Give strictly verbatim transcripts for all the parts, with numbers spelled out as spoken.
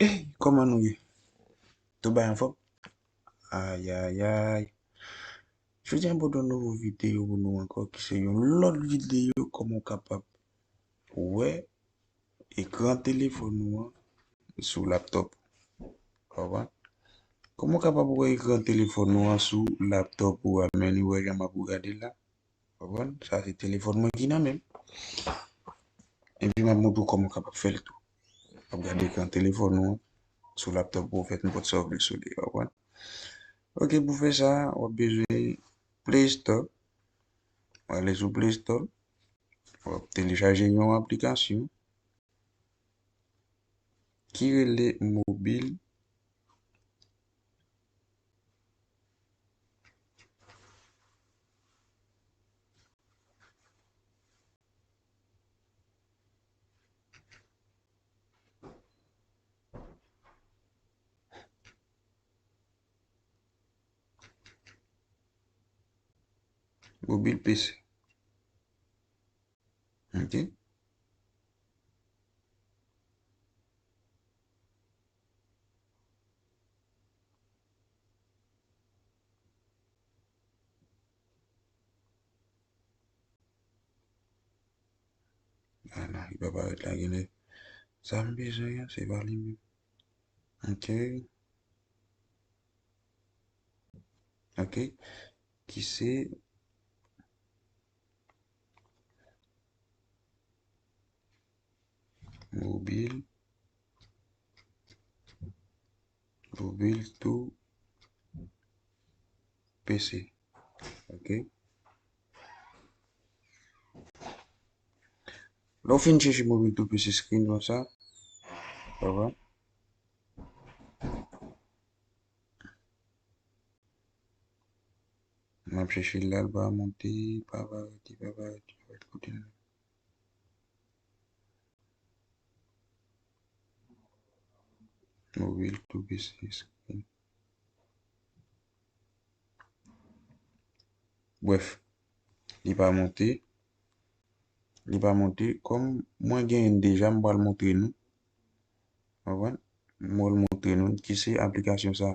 Ey, kòman nou ye? Tout bagay anfòm? Ayayay. Jodi a m pote yon nouvo videyo pou nou ankò, ki se yon lòt videyo kòman w kapab wè ekran telefòn ou an sou laptòp. Konprann? Kòman w kapab wè ekran telefòn ou an sou laptòp ou a? Men nou wè jan m ap gade la. Konprann? Sa se telefòn mwen ki nan men m. Epi m ap montre w kòman w kapab fè l tou. W ap gade ekran telefòn ou an sou laptòp ou, fè nenpòt sa w vle sou li, konprann? Ok, pou fè sa, w ap bezwen Play Store. W ale sou Play Store. W ap telechaje yon aplikasyon ki rele Mobil Mobil P C. Ok. Ala, li pa parèt la, genlè. Sa m bezwen an, se pa li menm. Ok. Ok. Ki se Mobil, Mobil tou P C. Ok. Lè w fin chèche Mobil tou P C screen konsa, w a wè. M ap chèche l la, l pa monte, pa parèt, pa parèt, pa parèt kote l. Mobil tou P C screen. Brèf, li pa monte. Li pa monte. Kòm mwen genyen l deja, m pral montre nou. Konprann? M pral montre nou ki se aplikasyon sa.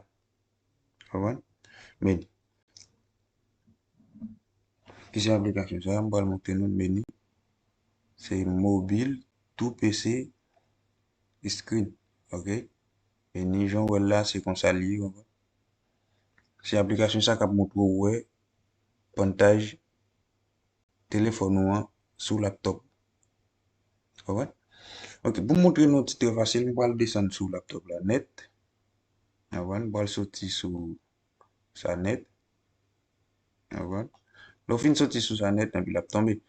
Konprann? Men, ki se aplikasyon sa, m pral montre nou, men li se Mobil tou P C screen. Ok? Men ni jan w wè l la, se konsa li ye, konprann? Se aplikasyon sa k ap montre w wè pantaj telefòn ou an sou laptòp. Konprann? Ok, pou m montre nou ti trè fasil, m pral desann sou laptòp la nèt. Konprann? M pral soti sou sa nèt. Konprann? Lè w fin soti sou sa nèt, epi l ap tonbe.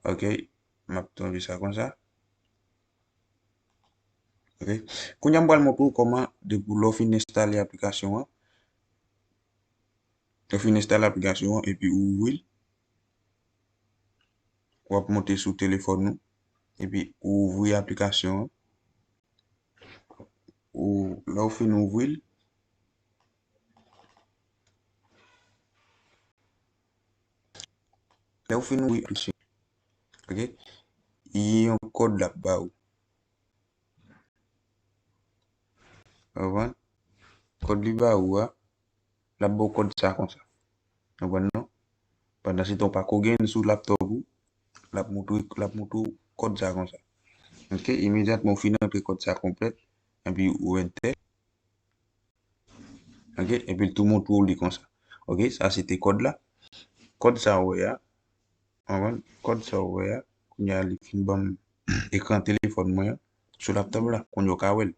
Ok, m ap tonbe sa konsa. Ok. Kounye a m pral montre w kòman, depi lè w fin enstale aplikasyon an, lè w fin enstale aplikasyon an epi ou ouvri l, w ap monte sou telefòn ou, epi ou ouvri aplikasyon an. Ou, lè w fin ouvri l, lè w fin ouvri aplikasyon, ok, gen yon kòd l ap ba ou. Konprann? Kòd li ba ou a, l ap ba w kòd sa konsa. Konprann non? Pandansetan w pa ko gen l sou laptòp ou, l ap montre, l ap montre w kòd sa konsa. Ok, imedyatman w fin antre kòd sa konplèt, epi ou enter. Ok, epi l tou montre w li konsa. Ok, sa se te kòd la. Kòd sa w wè a, konprann? Kòd sa w wè a, kounye a li fin ban m ekran telefòn mwen an sou laptòp la, kounye a w ka wè l.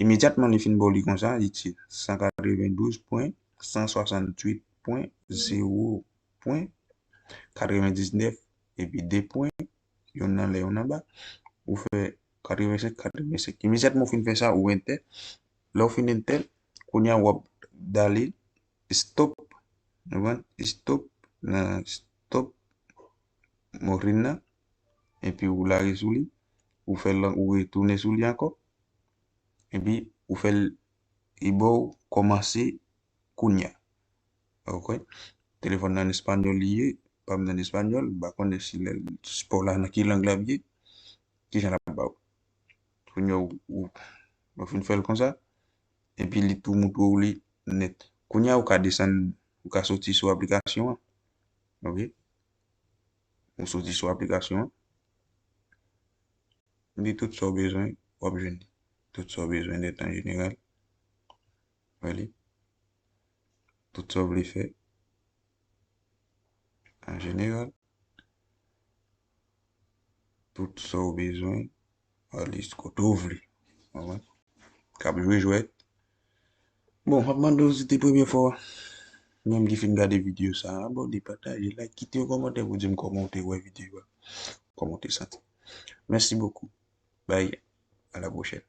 Imedyatman li fin ba w li konsa, li di san katrevendouz pwen san swasanntuit pwen zewo pwen katrevendiznèf epi de pwen, youn anlè, youn anba, ou fè katrevensenk, katrevensenk. Imedyatman w fin fè sa, ou enter. Lè w fin enter, kounye a w ap dale stop, konprann? Stop, nan stop morin nan, epi ou lage sou li, ou fè l, ou retounen sou li ankò, epi ou fè l, li ba w kòmanse kounye a. Ok? Telefòn nan an espanyòl li ye, pa m nan espanyòl, m pa konnen si lè l sipò la nan ki lang l ap ye, ki jan l ap ba w. Kounye a ou, ou Ou fin fè l konsa, epi li tou moutre w li nèt. Kounye a ou ka desann, ou ka soti sou aplikasyon an. Ok? Ou soti sou aplikasyon an. Li tout sa w bezwen, w ap jwenn li. Tout sa w bezwen nèt an jeneral. Wè li. Tout sa w vle fè an jeneral. Tout sa w bezwen, alis kote w vle. Konprann? K ap jwe jwèt. Bon, m ap mande w si te premye fwa w menm ki fin gade videyo sa a, abòne, pataje, like, kite yon kòmantè pou di m kòman w te wè videyo a. Kòman w te santi. Merci beaucoup. Bye. À la prochaine.